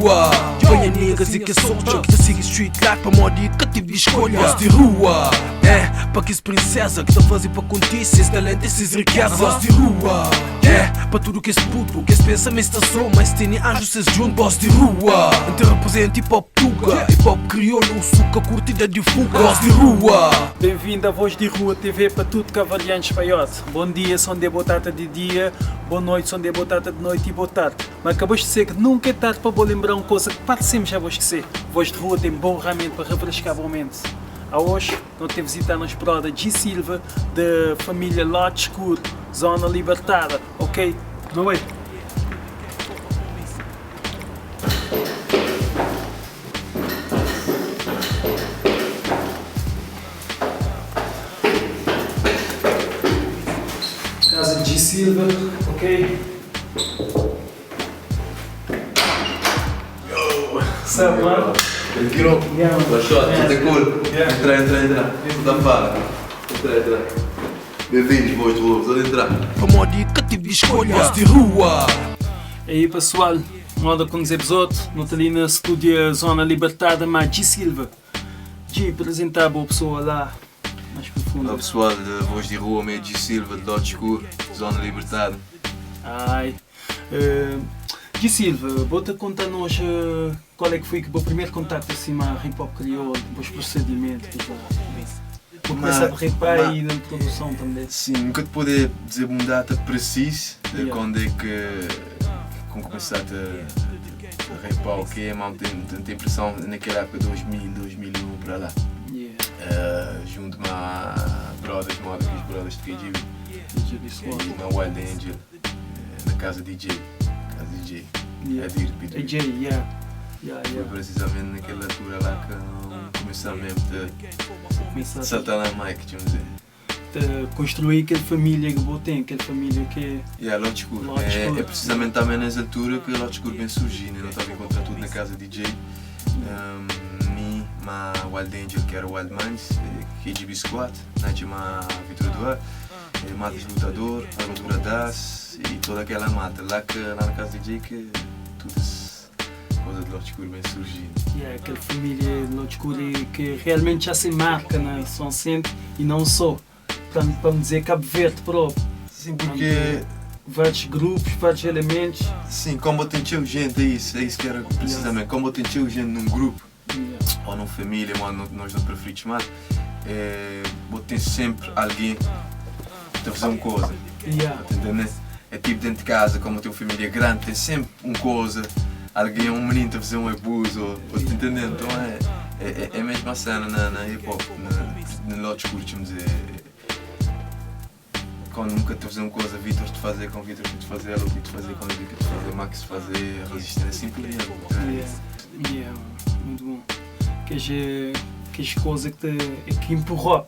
rua. Panha niggas i kes soldier ki ta sigi street life pamodi ka tive escolha. Voz di rua, eh, pa kes princesa ki ta faze pa kontise ses talento e ses rikeza. Voz di rua, eh, pa tudu kes putu ki es pensa ma es sta so ma es tene anju ses djuntu. Voz di rua, N ta representa hip hop tuga, hip hop kriolu, su ka kurti da di fuga. Voz di rua. Bem-vindo a Voz di Rua TV pa tudo cavaliantes paiote. Bom dia, son de botata de dia, boa noite, son de botata de noite e boa tarde. Mas ka bo esquecer que nunca é tarde pa bo lembrar um coisa que parte sempre já vou esquecer. Voz de Rua tem bom realmente para refrescar bom mente. A hoje, nós te visitar nos brother G Silva, de família Lote Escuro, Zona Libertada, ok? Não é? Casa de G Silva, ok? Yo, what's up, mano? Tranquilo? Yeah, mano. Boa shot, Yeah. tudo cool? Yeah. Entra, entra, entra. Tudo fala. Entra, entra. Bem-vindos, boas do Pode entrar. Pamodi ka tive escolha. Voz di rua. E aí pessoal, moda com dizer besoto, não tá ali na estúdio Zona Libertada, mas G Silva. G, apresentar a boa pessoa lá, mais profundo. Olá pessoal, de Voz de Rua, meio G Silva, de Lote Escuro, Zona Libertada. Ai, G Silva, vou-te contar-nos qual é que foi que o primeiro contacto assim com hip hop crioulo, os procedimentos, tipo, vou começar por rap e na produção também. Sim, nunca te poder dizer uma data precisa de quando é que com começaste a rapar o quê, mas tenho tenho impressão naquela época 2000, 2001 para lá. Junto a brothers, moda que os brothers de KGB. KGB Squad. E na Wild Angel, na casa DJ. Casa DJ. Adir Pedro. AJ, yeah. Foi precisamente naquela altura lá que começamos mesmo a saltar na mic, vamos dizer. De construir aquela família que você tem, aquela família que é. Yeah, Lote Escuro. Lote É, Escuro. é precisamente também nessa altura que Lote Escuro vem surgir, né? Eu estava encontrando tudo na casa DJ. Mim, ma Wild Angel, que era o Wild Minds, KGB Squad, Nath, ma Vitor Duarte, Matos Lutador, Armadura Das e toda aquela mata. Lá, que, lá na casa DJ que tudo essa coisa de Lote Escuro vem surgindo. Yeah, aquela família de Lote Escuro que realmente já se marca na São Vicente e não só. Para me dizer Cabo Verde próprio. Sim, porque Vários grupos, vários elementos. Sim, como tem gente, é isso que era precisamente. Como tem gente num grupo, ou numa família, ou nós não preferimos chamar, é, tem sempre alguém a fazer uma coisa. Tá entendendo? É tipo dentro de casa, como tem uma família grande, tem sempre uma coisa, alguém, um menino a fazer um abuso, ou tá entendendo? Então é a mesma cena na hip hop, na Lote Escuro, vamos dizer. Quando nunca te fazer uma coisa, Vitor te fazer, com Vitor te fazer, Luke te fazer, com Luke te fazer, Max te fazer, resistência assim por diante. Yeah. Yeah, muito bom. Que é coisa que te, é que empurrou,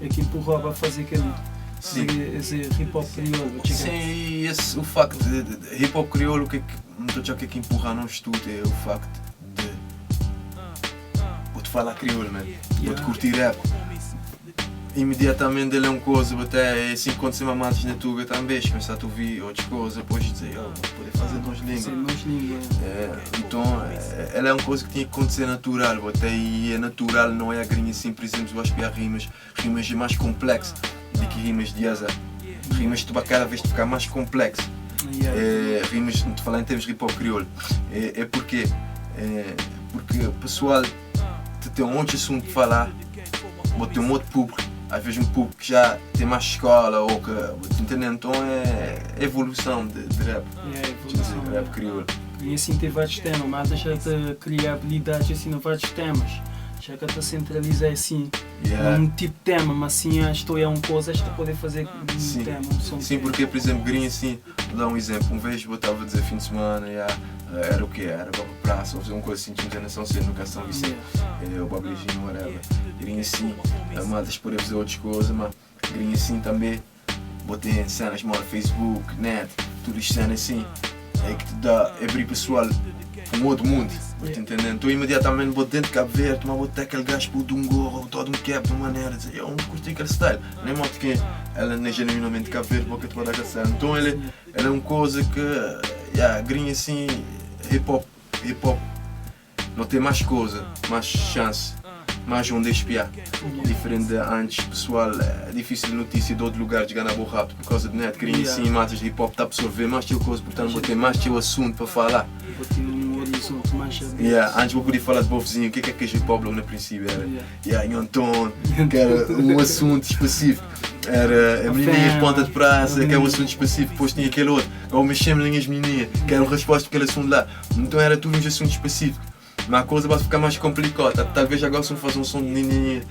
é que empurrou a fazer aquele, Sim. esse hip hop crioulo. Sim, e esse, o facto de hip hop crioulo, o que é que não estou a dizer o que é que empurra nós tudo é o facto de vou-te falar crioulo, man. Vou-te curtir rap. Imediatamente ele é um coisa, até assim que aconteceu uma na Tuga também, começar a ouvir outras coisas, depois dizer, oh, vou poder fazer duas línguas. Sim, duas línguas. É, então, ela é uma coisa que tinha que acontecer natural, até e é natural, não é a grinha assim, por exemplo, eu acho que há rimas, rimas mais complexas do que rimas de asa. Rimas que tu vai cada vez ficar mais complexo. É, rimas, não te falar em termos de hip hop crioulo, é porque, é, porque o pessoal te tem um outro assunto de falar, ou tem um outro público, às vezes um público que já tem mais escola ou que, entendeu? Então é evolução de rap. É, evolução. Dizer, rap crioulo. E assim tem vários temas, mas já te cria habilidades assim em vários temas. Já que te centraliza assim num tipo de tema, mas assim estou é uma coisa, esta poder fazer um tema, um som. Sim, porque por exemplo, Green assim, vou dar um exemplo, um vez eu estava a dizer fim de semana, yeah, era o quê? Era para a praça, ou fazer uma coisa assim, tinha na São Cedo, no São Vicente, o Bablijinho, whatever. Green assim, amadas por fazer outras coisas, mas Green assim também, botei em cenas, moro Facebook, net, tudo isto cena assim, é que te dá, é abrir pessoal para um outro mundo, vou-te entendendo? Então imediatamente vou dentro de Cabo Verde, mas vou ter aquele gajo de um gorro, todo um cap de uma maneira, dizer, eu não curti aquele style, nem modo que ela não é genuinamente de Cabo Verde, porque te vou dar aquele style. Então ele é uma coisa que, yeah, grinha assim, hip hop, hip hop no ten más koza, más chance, más onde espiá. Diferente de antes, pessoal, é difícil notícia de outro lugar chegar na boa rápido por causa de net. Querem assim, matas de hip hop tá absorver mais teu coisa, portanto vou ter mais teu assunto para falar. Vou ter um horizonte mais aberto. Yeah, antes vou poder falar de bom vizinho, o que é que é hip hop logo no princípio era? Yeah, Nhonton, que era um assunto específico. Era a menininha de ponta de praça, que era um assunto específico, depois tinha aquele outro, ou mexemos nas menininhas, que era uma resposta para aquele assunto lá. Então era tudo uns assuntos específicos. Mas a coisa vai ficar mais complicada. Talvez agora se eu fazer um som de menininha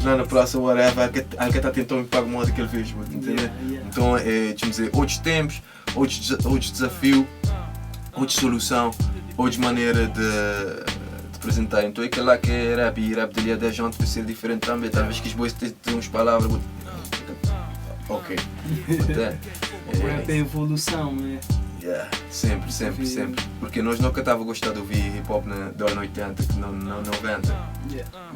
lá na praça, whatever, alguém está tentando me pagar modo que ele fez, entendeu? Yeah. Então, é, deixa-me dizer, outros tempos, outros desafios, outra solução, outra maneira de apresentar. Então é aquele lá que é rap e rap dali a 10 anos vai ser diferente também. Talvez que os boys tenham umas palavras. Ok. Até, O rap é evolução, é. Yeah, sempre, sempre, sempre. Porque nós nunca estava a gostar de ouvir hip hop na, do ano 80, que não, não 90.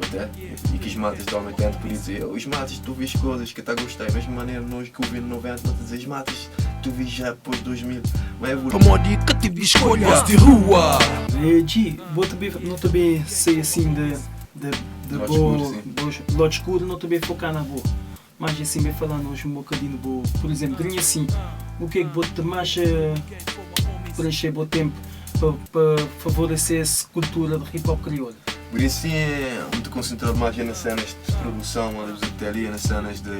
Até? E que os matas do ano 80 podiam dizer, os matas, tu vês coisas que está a gostar. Da mesma maneira, nós que ouvimos 90, não te dizer, os matas, tu vês já depois de 2000. Mas é evoluir. Pamodi ka tive escolha. Voz de rua. É, G, vou também, não também ser assim de Lado boa, escuro, sim. boa, lado escuro, não também focar na boa. Mas assim, bem falando hoje um bocadinho boa. Por exemplo, ganha assim, o que é que vou-te mais preencher bom tempo para favorecer essa cultura de hip hop crioulo? Por isso é muito concentrado mais nas cenas de produção, mano, até ali nas cenas de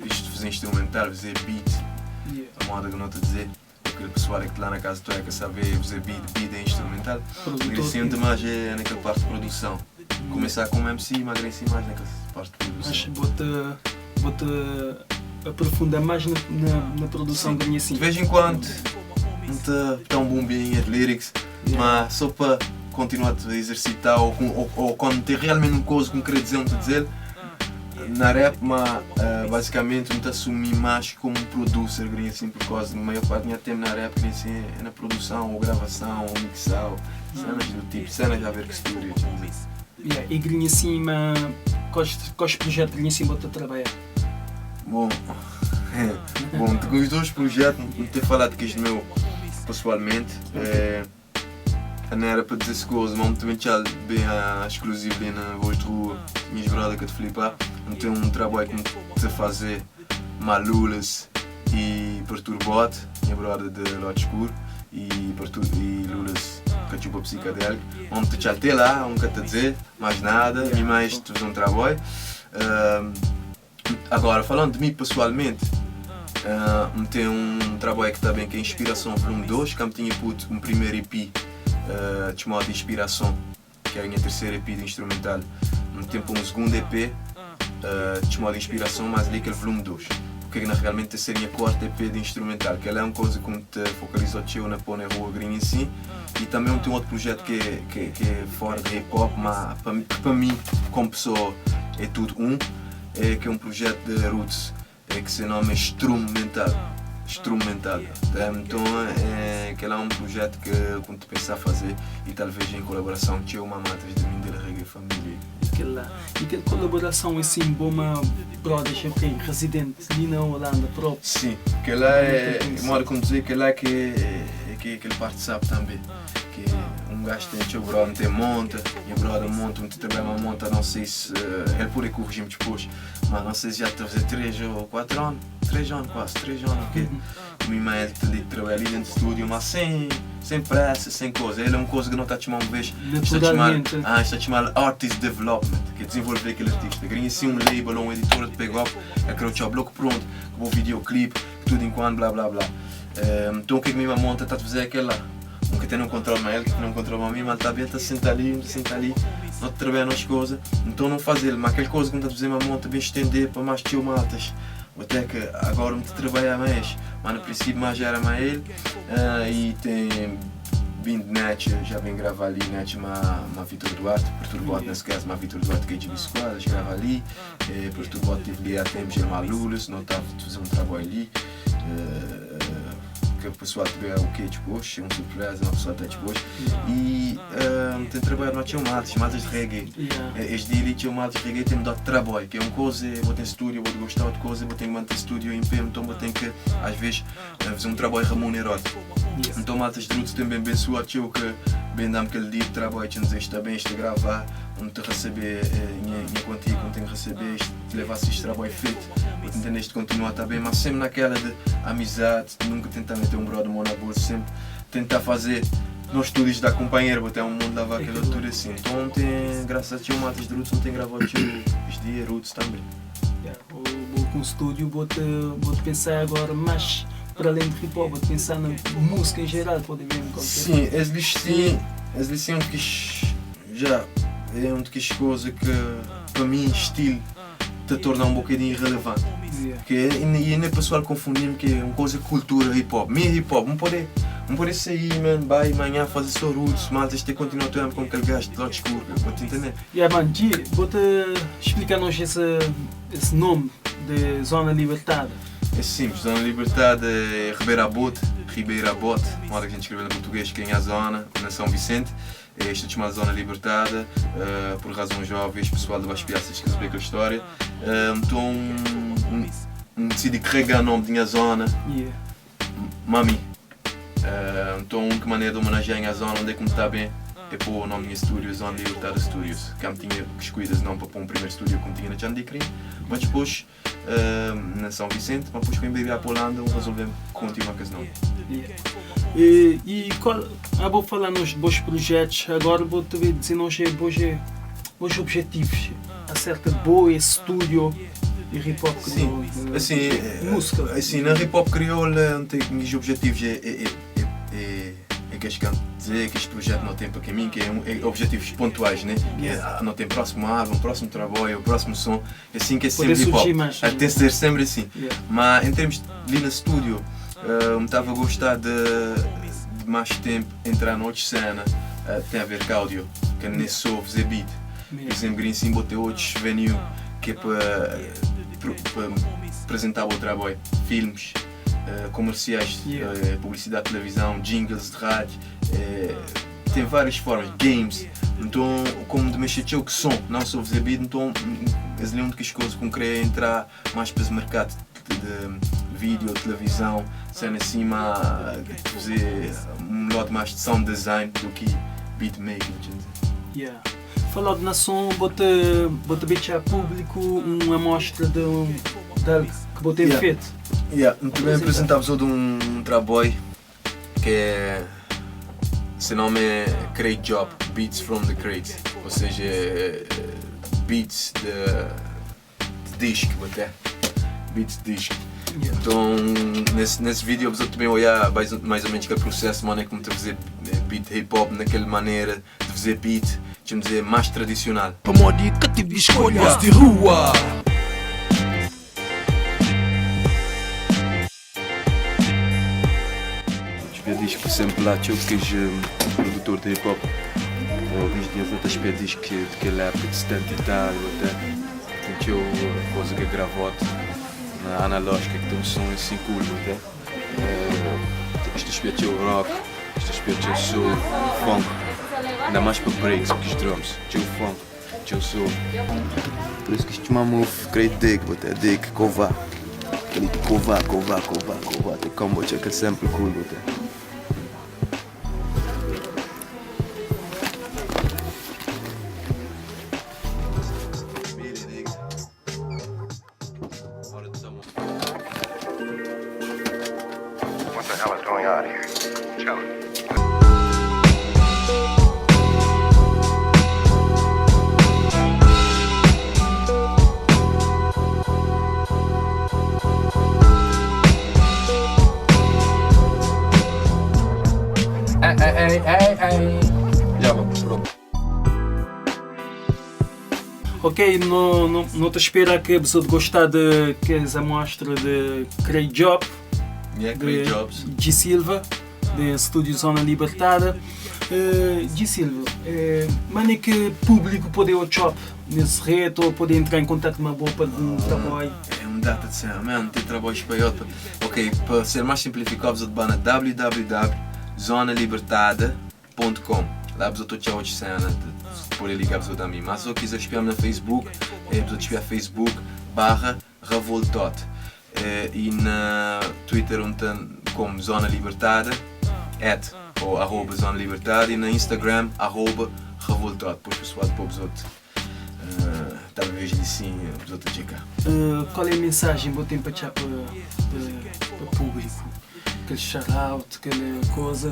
isto fazer instrumental, fazer beat, a moda que não te dizer. Aquele pessoal é que lá na casa tu é que sabe fazer beat, beat é instrumental. Por Produtor. isso muito mais é naquela parte de produção. Começar com MC, mas assim mais naquela parte de produção. Mas vou-te aprofundar mais na produção Sim. ganha assim. De vez em quando, não te dá um bombinho de lyrics, mas só para continuar a exercitar ou quando tem realmente uma coisa que me querer dizer, não te dizer. Na rap, mas basicamente não te assumi mais como producer, queria assim, por causa da maior parte do meu tempo na rap, queria assim, é na produção, ou gravação, ou mixar, ou cenas do tipo, cenas a ver com estúdio. Yeah, e ganha assim, mas quais projetos ganha assim vou-te trabalhar? Bom, bom, com os dois projetos, não ter falado que este meu pessoalmente, é, não era para dizer coisa, mas também tinha bem a exclusivo ali na voz de rua, minhas brother que te flipar, não tem um trabalho que me te fazer Malulas e Perturbot, minha brother de Lote Escuro, e, Pertur e Lulas Cachupa Psicadélico. Vamos te até lá, nunca te dizer mais nada, e mais te fazer um trabalho. Agora, falando de mim pessoalmente, tem um trabalho que também que é Inspiração Volume 2, que eu tinha puto um primeiro EP chamado Inspiração, que é a minha terceira EP de instrumental. Tem um segundo EP chamado Inspiração, mas ali aquele volume 2. Porque na realmente essa é a minha quarta EP de instrumental, que ela é uma coisa que me te focaliza o na pôr na rua grinha em si. E também tem um outro projeto que é fora de hip hop, mas para mim, como pessoa, é tudo um. É que é um projeto de roots, é que se nome é Instrumental. Instrumental. Então é que é um projeto que quando pensar fazer e talvez em colaboração com uma matas de mim da Reggae Família. Aquele lá. E aquela colaboração assim, boa brother, ok, residente ali na Holanda próprio. Sim, que lá é, modo como dizer, que lá que aquele parte sabe também. Que um gajo tem seu brother, tem monta, e o brother monta, um trabalha uma monta, não sei se ele pode corrigir-me depois, mas não sei se já está a fazer 3 ou 4 anos, 3 anos quase, 3 anos, ok? Minha mãe trabalha ali dentro do estúdio, mas sem pressa, sem coisa. Ele é uma coisa que não está a chamar uma vez, está a chamar, Naturalmente. está a chamar Artist Development, que é desenvolver aquele artista. Queria assim um label ou um editor de pegou, a criar o bloco pronto, com o videoclipe, tudo enquanto, blá blá blá. Então o que é que minha monta está a fazer aquele lá? Nunca tem um controle mais ele, que tem um controle a mim, mas está bem, está sentado ali, está sentado ali, não te trabalha nas coisas, então não faz ele, mas aquela coisa que não está a fazer uma monta, bem estender para mais tio matas. Até que agora me trabalhar mais, mas no princípio mais era mais ele, e tem vindo net, já vem gravar ali net uma Vitor Duarte, Perturbote nesse caso, uma Vitor Duarte que é de Squad, grava ali, Perturbote teve ali há tempos, uma Lulas, não estava a fazer um trabalho ali. que o pessoal tiver o quê, tipo, oxe, é uma surpresa, uma pessoa está tipo, oxe. E tem trabalhado mais tinha matas, matas de reggae. Yeah. Este dia ali tinha matas de reggae, tem-me dado trabalho, que é uma coisa, vou ter estúdio, vou gostar de coisa, vou ter que manter estúdio em pé, então vou ter que, às vezes, fazer um trabalho remunerado. Então matas de roots também bem suado, eu que bem dá-me aquele dia de trabalho, tinha dizer, está bem, isto a gravar, não te receber minha quantia, não tenho que receber, isto, levar-se este trabalho feito, vou entender isto continuar tá bem, mas sempre naquela de amizade, nunca tentar meter um brother mão na bolsa, sempre tentar fazer nos estúdios da companheira, botar um mundo lavar aquela altura assim. Então tem, graças a tio Matas de Roots, não tem gravado tio os dias Roots também. Yeah. Vou com o estúdio, vou-te vou -te pensar agora mais para além de hip hop, vou-te pensar na música em geral, pode ver qualquer. Sim, esse esse é um que já é um que coisa que para mim estilo te torna um bocadinho irrelevante. Yeah. Que e ainda pessoal confundir que é uma coisa cultura hip hop. Minha hip hop, não pode não pode sair, man, vai amanhã fazer só roots, mas este continua a com aquele gajo de lado escuro, vou te entender? Yeah, man, G, vou-te explicar-nos esse nome de Zona Libertada. É simples, Zona Libertada é Ribeira Bote, Ribeira Bote, modo que a gente escreve em português, que é a zona, na São Vicente. É esta chamada Zona Libertada, por razões óbvias, pessoal de Baixo Piaças que sabe aquela história. Então, decidi carregar o nome de minha zona, Yeah. Mami. Então, que maneira de homenagear a minha zona, onde é que me está bem, é pôr o nome da minha estúdio, Zona Libertada Studios. Que eu tinha que escolhido esse nome para pôr um primeiro estúdio que tinha na Chandicri, mas depois, na São Vicente, mas depois quando vim para a Holanda, resolvemos continuar com esse nome. Yeah. E qual, vou falar nos bons projetos, agora vou te dizer nos bons objetivos acerca de boa estúdio e hip hop Sim, crioulo. assim, música. Assim, na hip hop crioula, meus objetivos é que acho que dizer que este projeto não tem para caminho, que é objetivos pontuais, né? Yeah. Não tem próximo álbum, próximo trabalho, próximo som, é assim que é Poder sempre hip surgir hop. mais, Até né? ser sempre assim. Yeah. Mas em termos de ali no estúdio, me estava a gostar de mais tempo entrar noutra cena, tem a ver com áudio, que nem só fazer beat. Por exemplo, green sim, botei outros venue que é para apresentar o trabalho, filmes, comerciais, Yeah. publicidade de televisão, jingles de rádio, tem várias formas, games. Então, como de mexer que som, não só fazer beat, então esse é um que as coisas que queria entrar mais para esse mercado de vídeo, televisão, cena assim, mas fazer um lote mais de sound design do que beat making. Yeah. Falando na som, vou-te deixar público uma amostra de algo que vou ter Yeah. feito. Yeah, também apresentava-vos de um trabalho que é. Seu nome é Crate Job, Beats from the Crate, ou seja, beats de disco até. Beats de disco. Yeah. Então, nesse vídeo eu vou também olhar mais ou menos aquele processo, mano, é como te fazer beat hip hop naquela maneira de fazer beat, deixa-me dizer, mais tradicional. Pamodi que tive escolha. Voz de rua. Espia disco sempre lá, tio, que és produtor de hip hop. Alguns dias até espia disco daquela época de 70 e tal, até. Tem tio, coisa que gravote na analógica, que tem um som assim cool, até. Isto espia tio rock, isto espia tio soul, funk. Ainda mais para breaks, porque os drums, tio funk, tio soul. Por isso que isto chamamos Crate Dig, até Dig, Cová. Aquele Cová, Cová, Cová, Cová, tem combo, tinha aquele sample cool, até. What the hell is going on here? Tell me. Ei, ei, ei, ei. Já vou, pronto. Ok, não te espera que a pessoa de gostar de que essa amostra de Crate Job, Yeah, de Crate Jobs. G Silva, de Estúdio Zona Libertada. G Silva, mano, é que público pode ir ao shop nesse rede ou pode entrar em contato com uma boa para um trabalho? É um Um data de cena, man, tem trabalho espanhol. Ok, para ser mais simplificado, você vai na www.zonalibertada.com. Lá você tem outras cenas, por ligar você a mim. Mas se você quiser espiar na Facebook, é você espiar Facebook/Revoltot. E na Twitter um tem como Zona Libertada, at, ou @ZonaLibertada, e na Instagram, @Revoltot. Depois pessoal, depois os talvez sim, os outros checar. Qual é a mensagem que tem para deixar para o público? Aquele shout-out, aquela coisa.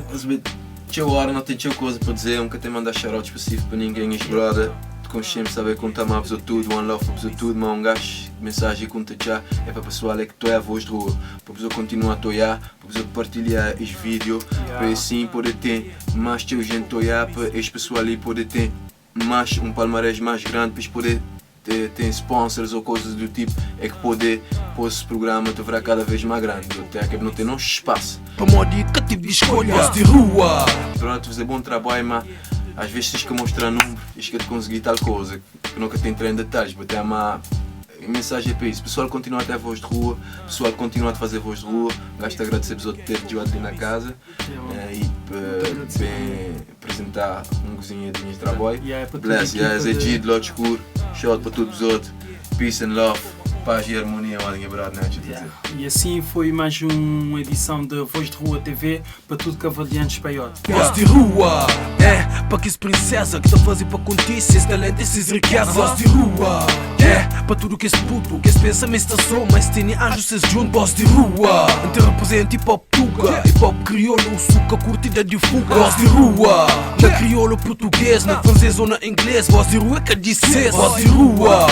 Tchau, hora não tem tchau coisa para dizer, nunca tem mandar shout-out específico para ninguém, es brother. Consciente saber contar mais pessoa tudo, one love para pessoa tudo, mas um gajo, mensagem conta já, é para pessoal é que tu é a voz de rua, para pessoa continuar a toiar, para pessoa partilhar este vídeo, para assim poder ter mais teu gente toiar, para este pessoal ali poder ter mais um palmarés mais grande, para poder ter sponsors ou coisas do tipo, é que poder pôr esse programa te verá cada vez mais grande, até que não tem não espaço. Para modo que tive escolha. Voz de rua. Pronto, fazer bom trabalho, mas às vezes tens que mostrar número, tens que conseguir tal coisa, que nunca te entrei em detalhes, mas tem uma mensagem é para isso. O pessoal continua a ter voz de rua, o pessoal continua a fazer voz de rua, gosto de agradecer pessoal de ter jogado ali na casa e bem apresentar um cozinha de minha trabalho. Yeah, para toda a Bless, yeah, equipa Zé G, de Lado Escuro, shout para todos os outros, peace and love, paz e harmonia, uma linha brada, né? Yeah. E assim foi mais uma edição de Voz de Rua TV para tudo Cavalianos Paiote. Voz de rua, é para que princesa que tá fazendo para acontecer esse talento, esses riqueza. Voz de rua, é para tudo que esse puto, que esse pensamento está só, mas tem anjos se junto. Voz de rua, te representa hip hop tuga, hip hop crioulo, suca curtida de fuga. Voz de rua, na crioulo português, na francês ou na inglês. Voz de rua que disse, voz de rua.